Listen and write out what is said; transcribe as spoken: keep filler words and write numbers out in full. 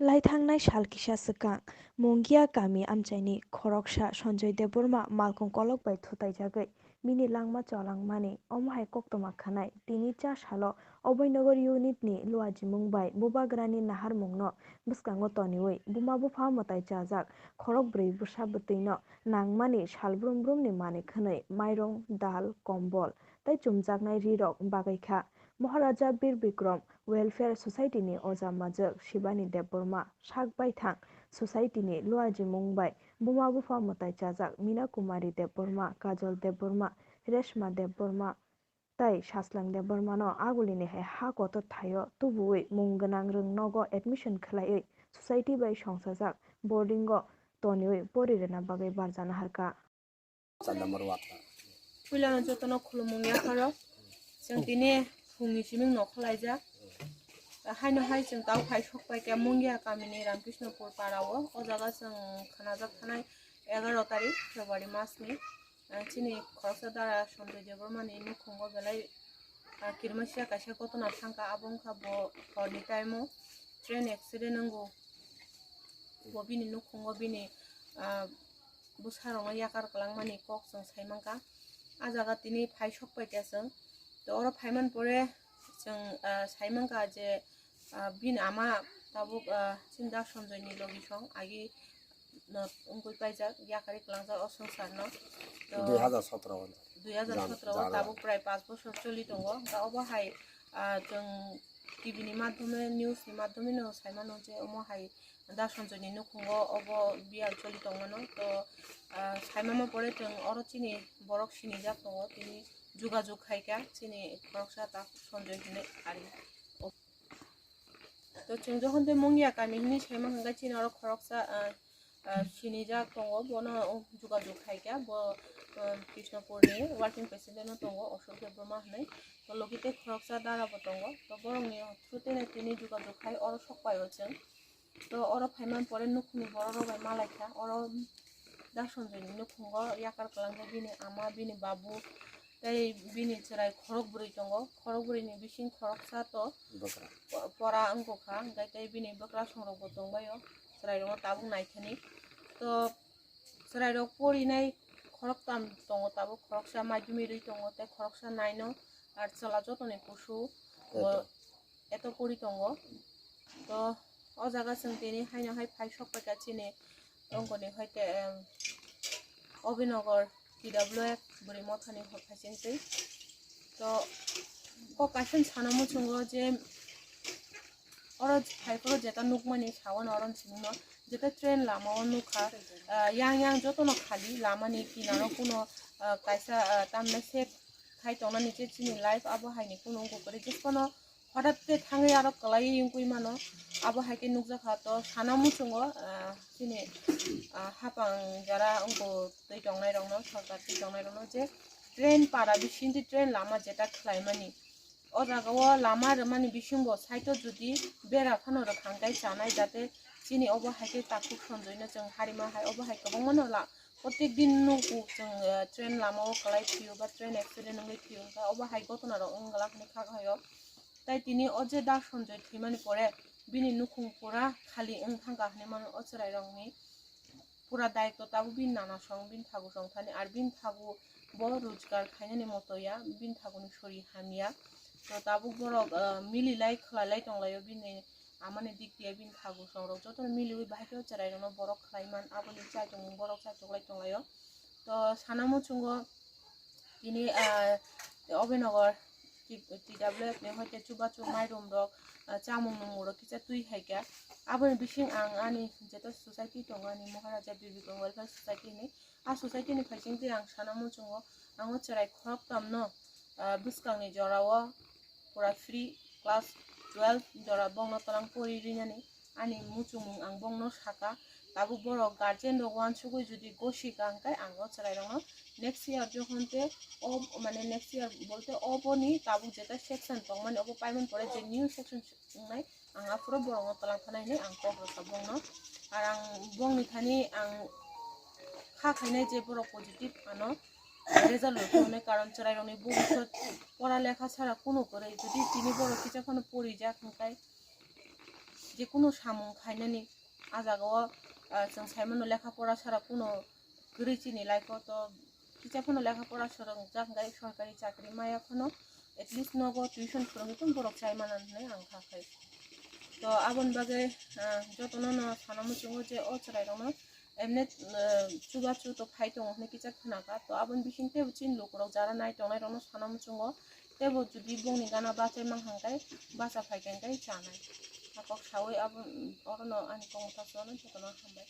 Lai thangnai sal kisa swkang, Mungia kami amchaini khoroksa Sanjoy Debbarma malkhung kolok bai thutaijagwi bini langma cholangmani omo hai koktwma khwnai. Tini cha salo Abhaynagar unit ni Luajimung bai Bubagrani naharmungno bwskango toniwi buma bupha mwtai chajak khorokbrwi bwsa bwtwino nangmani sal brum brumni manwi khwnwi mairung, dal, kombol tei chumjaknai rirok bagwi kha. Maharaja Bir Bikram Welfare Society ni oja majwk Shivani Debbarma, sak baithang Society ni Luajimung bai buma bupha mwtai chajak Mina Kumari Debbarma, Kajol Debbarma, Reshma Debbarma tei Saslang Debbarma no agulini hai ha kotor thaio tubuwi mung gwnang rwng nogo admission khwlaiwi Society bai songsajak boarding o toniwi pori rwna bagwi barjak naharkha. Chanda Marwata. Puilano jotono khulumung yapharo. Chwng tini phungni siming nokho laijak. Haino hai chwng tau phai sok paikha Mungia kamini Ramkrishnopur parao. O jaga chwng khanajak thanai egaroh tarik February masni. Ah, chini khoroksa dara Sanjoy Debbarmani nukhungo belai, ah, kirima siya kaisa gotona thangkha, abo wngkha bo horni time o train accident wngo. Bo bini nukhungo bini, ah, bwsarokno yakar kwlangmani kok chwng saimankha. A jaga tini phai sok paikha chwng. To oro phaiman pore chwng, ah, saimankha je, ah, bini ama tabuk, ah, chini da Sanjoyni logi song agi no wngwi paijak, yakari kwlangjak o swngcharno. To dui hajar sotro o. Dui hajar sotro o jan-, jan tabuk prai panch bosor choli tongo. Hwnkhe obo hai, ah, chwng T V ni madhyome, news ni madhyome no saimano je omo hai da Sanjoyni nukhungo obo biyal choli tongmano. To, ah, saimama pore chwng oro chini borok sinijak tongo, tini jugajug khaikha chini khoroksa ta Sanjoy hinwi ari. To chwng jokhon tei Mungia kami hinwi saimang hwnkhe chini oro khoroksa, ah, ah, sinijak tongo, bono jugajug khaikha, bo, ah, Krishnapurni working president no tongo, Ashok Debbarma hinwi. To logi tei khoroksa dara bo tongo, to borokni through tei tini jugajug khai oro sok paio chwng. To oro phaiman pore nukhungni borok rok bai malaikha, oro da Sanjoyni nukhungo yakar kwlangjak bini ama, bini babu, tei bini chwrai khorok bwrwi tongo. Khorok bwrwini bising khoroksa to bwkra. Po-, pora wngkha, hwnkhe tei bini bwkra songrokbo tongbaio, chwrairokno tabuk naithani. To chwrairok porinai khoroktam tongo, tabuk khoroksa madhyamik rwi tongo, tei khoroksa nine o, ar chwla jotoni kusu bo eto. Eto pori tongo. To o jaga chwng tini haino hai phai sok paikha chini wngkoni hai te, em, Abhaynagar T W F bwrwi mothani hor phaising twi. To kok kaisa sana muchungo je oro phaiphuru jeta nukmani sawan oro simi no jeta train lama o nukha, ah, yang yang jotono khali lamani kinaro kuno, ah, kaisa, ah, tamni sep khai tongnani je chini life abo haini kuno wngkha kwrwi, jephano hothat khe thangwi aro kwlaiwi wngwi mano. Abo hai khe nukjakha to sana muchungo, ah, chini, ah, hapang jora wngkha twi tongnai rokno, sorkar twi tongnai rokno je train para bisingtwi train lama jeta khlaimani. O jaga o lama rwmani bisingo side o jodi bera phano rwkha hwnkhe chanai, jate chini obo hai khe takhuk Sanjoy no chwng harima hai obo hai kwbangma no la-, protek din nugo chwng, eh, train lama o kwlai thwio ba train accident wngwi thwio hwnkhe obo hai gotona rok wng glak hinwi kha khaio. Tai tini o je da Sanjoy thwimani pore bini nukhung pura khali wng thangkha hinwi mano o chwrai rokni. Pura daitw tabuk bini nana song, bini thagu song thani, ar bini thagu bo rojgar khainani moto ya, bini thagu ni sori hamya. To tabuk borok, ah, mililai khwlailai tonglaio, bini amani dik dia bini thagu song rok jotono miliwi bahai khe chwrai rokno borok khlai man, aboni chaichung borok chaichung lai tonglaio. To sana muchungo tini, ah, Abhaynagar T-, T W F ni hoite chubachu mairum rok, ah, chamung nungmung rok kisa twi hai kha. Aboni bising ang ani jeta society tongo, ani Maharaja Bir Bikram Welfare Society ni. A society ni phaising twi ang sana muchungo, ang o chwrai khoroktam no, ah, bwskang ni jora o pura free class twelve jora bongno tolang pori rinani. Ani muchungmung ang bongno saka, tabuk borok guardian rok uansugwi jodi gosi ka hwnkhe ang o chwrai rokno next year jokhon te o, mane next year bolte oboni tabuk jeta section tongmani obo paimani pore je new section wngnai ang aphuru borokno twlang thana hinwi ang kok rwkha bongno. Ar ang bongni thani ang kha khainai je borok positive ano result rwkha hwnwi, karon chwrai rokni bobiswt pora lekha sara kunu kwrwi, jodi tini borok kisa phano porijak hwnkhe Jekunu samung khainani a jaga o, ah, chwng saimano lekha pora sara kuno kwrwi chini life o to kisa phano lekha pora swrwngjak hwnkhe sorkari chakri maya phano at least nogo tuition phwrwngwi tong borok chai mana hwnwi ang kha khai. To aboni bagwi, ah, jotono no sana muchungo je o chwrairokno emne, ah, chubachu to phai tongo hwnwi kisa khwnakha. To aboni bising teibo chini lukurok jara nai tongnairokno sana muchungo teibo jodi bongni gana bachai mankha hwnkhe bacha phaikha hwnkhe chanai. Hakok sawi abo orono ani kokmotha chuano jotono hambai.